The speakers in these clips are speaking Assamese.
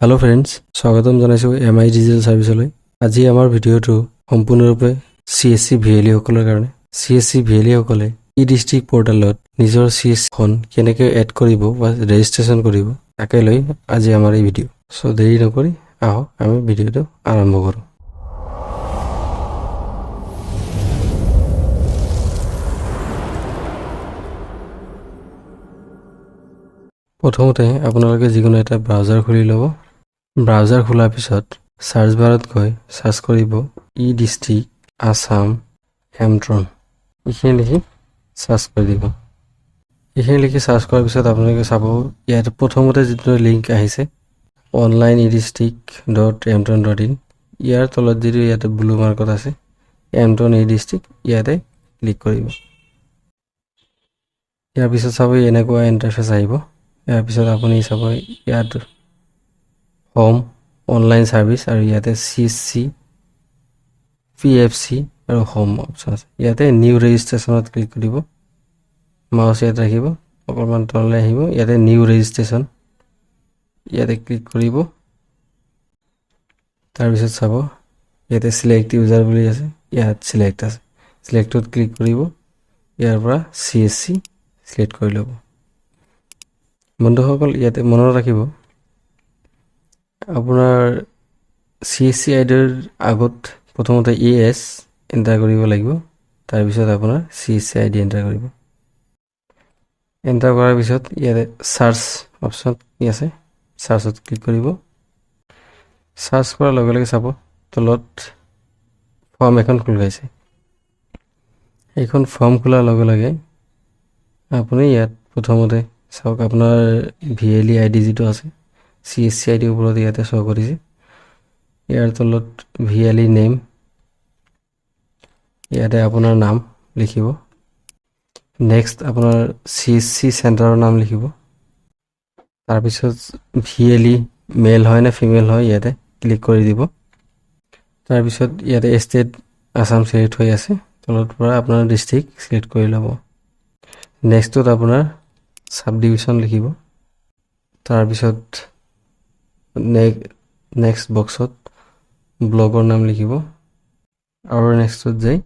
হেল্ল' ফ্ৰেণ্ডছ, স্বাগতম জনাইছোঁ এম আই ডিজিটেল ছাৰ্ভিচলৈ। আজি আমাৰ ভিডিঅ'টো সম্পূৰ্ণৰূপে C S C V L ইসকলৰ কাৰণে। C S C V L ইসকলে ই ডিষ্ট্ৰিক্ট পৰ্টেলত নিজৰ চি এছ চিখন কেনেকৈ এড কৰিব বা ৰেজিষ্ট্ৰেশ্যন কৰিব, তাকে লৈ আজি আমাৰ এই ভিডিঅ'। চ' দেৰি নকৰি আহক, আমি ভিডিঅ'টো আৰম্ভ কৰোঁ। প্ৰথমতে আপোনালোকে যিকোনো এটা ব্ৰাউজাৰ খুলি ল'ব। ব্ৰাউজাৰ খোলাৰ পিছত চাৰ্চ বাৰত গৈ চাৰ্চ কৰিব ই ডিষ্ট্ৰিক্ট আছাম এমট্ৰন। এইখিনি লিখি চাৰ্চ কৰি দিব। এইখিনি লিখি চাৰ্চ কৰাৰ পিছত আপোনালোকে চাব, ইয়াত প্ৰথমতে যিটো লিংক আহিছে, onlinedistrict.emtron.in, ইয়াৰ তলত যিটো ইয়াতে ব্লু মাৰ্কত আছে এমট্ৰন ই ডিষ্ট্ৰিক্ট, ইয়াতে ক্লিক কৰিব। ইয়াৰ পিছত চাব, এনেকুৱা ইণ্টাৰফেচ আহিব। ইয়াৰ পিছত আপুনি চাব, ইয়াত হোম, অনলাইন ছাৰ্ভিচ আৰু ইয়াতে C C, P F C আৰু হোম অপশ্যন আছে। ইয়াতে নিউ ৰেজিষ্ট্ৰেশ্যনত ক্লিক কৰিব। মাউচ ইয়াত ৰাখিব, অকণমান তললৈ আহিব, ইয়াতে নিউ ৰেজিষ্ট্ৰেশ্যন, ইয়াতে ক্লিক কৰিব। তাৰপিছত চাব, ইয়াতে চিলেক্ট ইউজাৰ বুলি আছে, ইয়াত চিলেক্ট আছে, চিলেক্টত ক্লিক কৰিব। ইয়াৰ পৰা চি এছ চি চিলেক্ট কৰি ল'ব। বন্ধুসকল, ইয়াতে মনত ৰাখিব, আপোনাৰ চি এছ চি আই ডিৰ আগত প্ৰথমতে এ এছ এণ্টাৰ কৰিব লাগিব। তাৰপিছত আপোনাৰ C S C I D enter কৰিব। এণ্টাৰ কৰাৰ পিছত ইয়াতে চাৰ্চ অপশ্যন কি আছে, চাৰ্চত ক্লিক কৰিব। চাৰ্চ কৰাৰ লগে লগে চাব, তলত ফৰ্ম এখন খোল খাইছে। এইখন ফৰ্ম খোলাৰ লগে লগে আপুনি ইয়াত প্ৰথমতে চাওক, আপোনাৰ V L E I D যিটো আছে, চি এছ চি আই ডিৰ ওপৰত ইয়াতে শ্ব' কৰিছে। ইয়াৰ তলত ভি এল ই নেম, ইয়াতে আপোনাৰ নাম লিখিব। নেক্সট আপোনাৰ চি এছ চি চেণ্টাৰৰ নাম লিখিব। তাৰপিছত ভি এল ই মেল হয় নে ফিমেল হয়, ইয়াতে ক্লিক কৰি দিব। তাৰপিছত ইয়াতে ষ্টেট আছাম চিলেক্ট হৈ আছে, তলত পৰা আপোনাৰ ডিষ্ট্ৰিক্ট চিলেক্ট কৰি ল'ব। নেক্সটত আপোনাৰ চাব ডিভিশ্যন লিখিব। তাৰপিছত নেক্সট বক্সত ব্লকৰ নাম লিখিব আৰু নেক্সটত যাই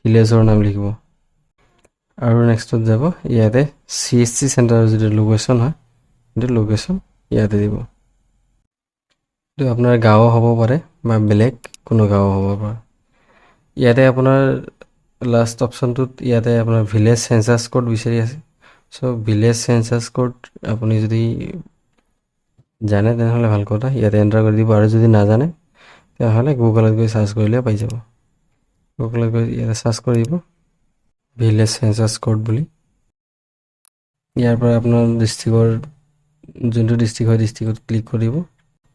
ভিলেজৰ নাম লিখিব আৰু নেক্সটত যাব, ইয়াতে চি এছ চি চেণ্টাৰৰ যিটো লোকেশ্যন হয়, সেইটো লোকেশ্যন ইয়াতে দিব। এইটো আপোনাৰ গাঁও হ'ব পাৰে বা বেলেগ কোনো গাঁও হ'ব পাৰে। ইয়াতে আপোনাৰ লাষ্ট অপশ্যনটোত ইয়াতে আপোনাৰ ভিলেজ চেঞ্চাছ কোড বিচাৰি আছে। চ' ভিলেজ চেঞ্চাছ কোড আপুনি যদি জানে, তেনেহ'লে ভাল কথা, ইয়াতে এণ্টাৰ কৰি দিব। আৰু যদি নাজানে, তেনেহ'লে গুগলত গৈ চাৰ্চ কৰিলে পাই যাব। গুগলত গৈ ইয়াতে চাৰ্চ কৰি দিব ভিলেজ চেঞ্চাছ কোড বুলি। ইয়াৰ পৰা আপোনাৰ ডিষ্ট্ৰিক্টৰ যোনটো ডিষ্ট্ৰিক্ট হয়, ডিষ্ট্ৰিক্টত ক্লিক কৰিব।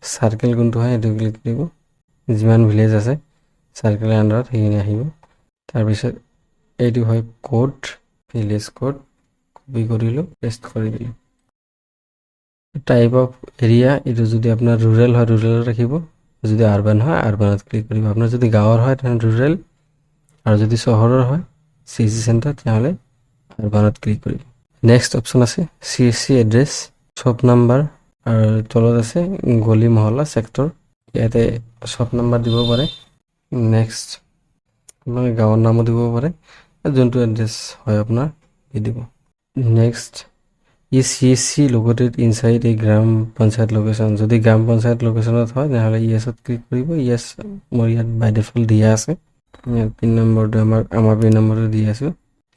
চাৰ্কেল কোনটো হয়, সেইটো ক্লিক কৰিব। যিমান ভিলেজ আছে চাৰ্কেলৰ আণ্ডাৰত, সেইখিনি আহিব। তাৰপিছত এইটো হয় কোড, ভিলেজ কোড কপি কৰিলোঁ, পেষ্ট কৰি দিলোঁ। টাইপ অফ এৰিয়া, এইটো যদি আপোনাৰ ৰুৰেল হয়, ৰুৰেলত ৰাখিব। যদি আৰবান হয়, আৰবানত ক্লিক কৰিব। আপোনাৰ যদি গাঁৱৰ হয়, তেনেহ'লে ৰুৰেল আৰু যদি চহৰৰ হয় চি এছ চি চেণ্টাৰ, তেনেহ'লে আৰবানত ক্লিক কৰিব। নেক্সট অপশ্যন আছে C S C address, shop number আৰু তলত আছে গলি, মহল্লা, ছেক্টৰ। ইয়াতে শ্বপ নাম্বাৰ দিব পাৰে। নেক্সট আপোনাৰ গাঁৱৰ নামো দিব পাৰে। যোনটো এড্ৰেছ হয় আপোনাৰ, দি দিব। Next, is CSC located inside a Gram Panchayat location? যদি গ্ৰাম পঞ্চায়ত লোকেশ্যনত হয়, তেনেহ'লে য়েছত ক্লিক কৰিব। য়েছ, মোৰ ইয়াত বাই ডিফল্ট দিয়া আছে। ইয়াত পিন নম্বৰটো, আমাৰ পিন নম্বৰটো দি আছোঁ।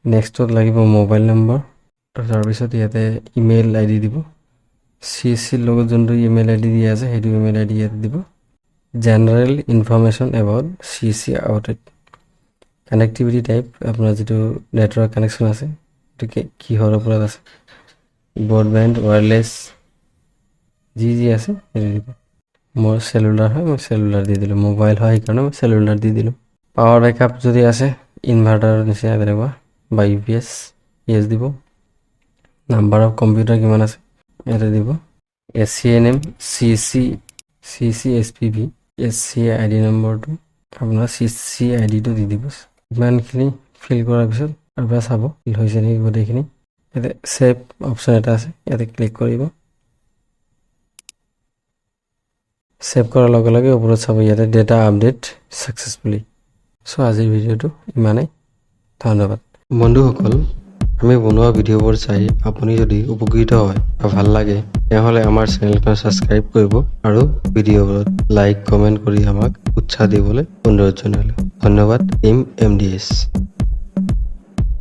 নেক্সটত লাগিব মোবাইল নম্বৰ। তাৰপিছত ইয়াতে ইমেইল আই ডি দিব। চি এছ চিৰ লগত যোনটো ইমেইল আই ডি দিয়া আছে, সেইটো ইমেইল আই ডি ইয়াতে দিব। General information about CSC outlet, connectivity type, আপোনাৰ যিটো নেটৱৰ্ক কানেকশ্যন আছে, সেইটো কিহৰ ওপৰত আছে, ব্ৰডবেণ্ড, ৱায়াৰলেছ, যি যি আছে সেইটো দিব। মোৰ চেলুলাৰ হয়, মই চেলুলাৰ দি দিলোঁ। মোবাইল হয়, সেইকাৰণে মই চেলুলাৰ দি দিলোঁ। পাৱাৰ বেকআপ যদি আছে, ইনভাৰ্টাৰৰ নিচিনা তেনেকুৱা বা ইউ পি এছ, য়েছ দিব। নাম্বাৰ অফ কম্পিউটাৰ কিমান আছে, ইয়াতে দিব। S C N M C C C C S P V S C I D নম্বৰটো, আপোনাৰ চি চি আই ডিটো দি দিব। ইমানখিনি ফিল কৰাৰ পিছত এবাৰ চাব, ফিল হৈছে নেকি গোটেইখিনি। ইয়াতে ছেভ অপশ্যন এটা আছে, ইয়াতে ক্লিক কৰিব। ছেভ কৰাৰ লগে লগে ওপৰত চাব, ইয়াতে ডেটা আপডেট ছাকচেছফুলি। চ' আজিৰ ভিডিঅ'টো ইমানেই, ধন্যবাদ। বন্ধুসকল, আমি বনোৱা ভিডিঅ'বোৰ চাই আপুনি যদি উপকৃত হয় বা ভাল লাগে, তেনেহ'লে আমাৰ চেনেলখন ছাবস্ক্ৰাইব কৰিব আৰু ভিডিঅ'বোৰত লাইক, কমেণ্ট কৰি আমাক উৎসাহ দিবলৈ অনুৰোধ জনালোঁ। ধন্যবাদ। Team MDS.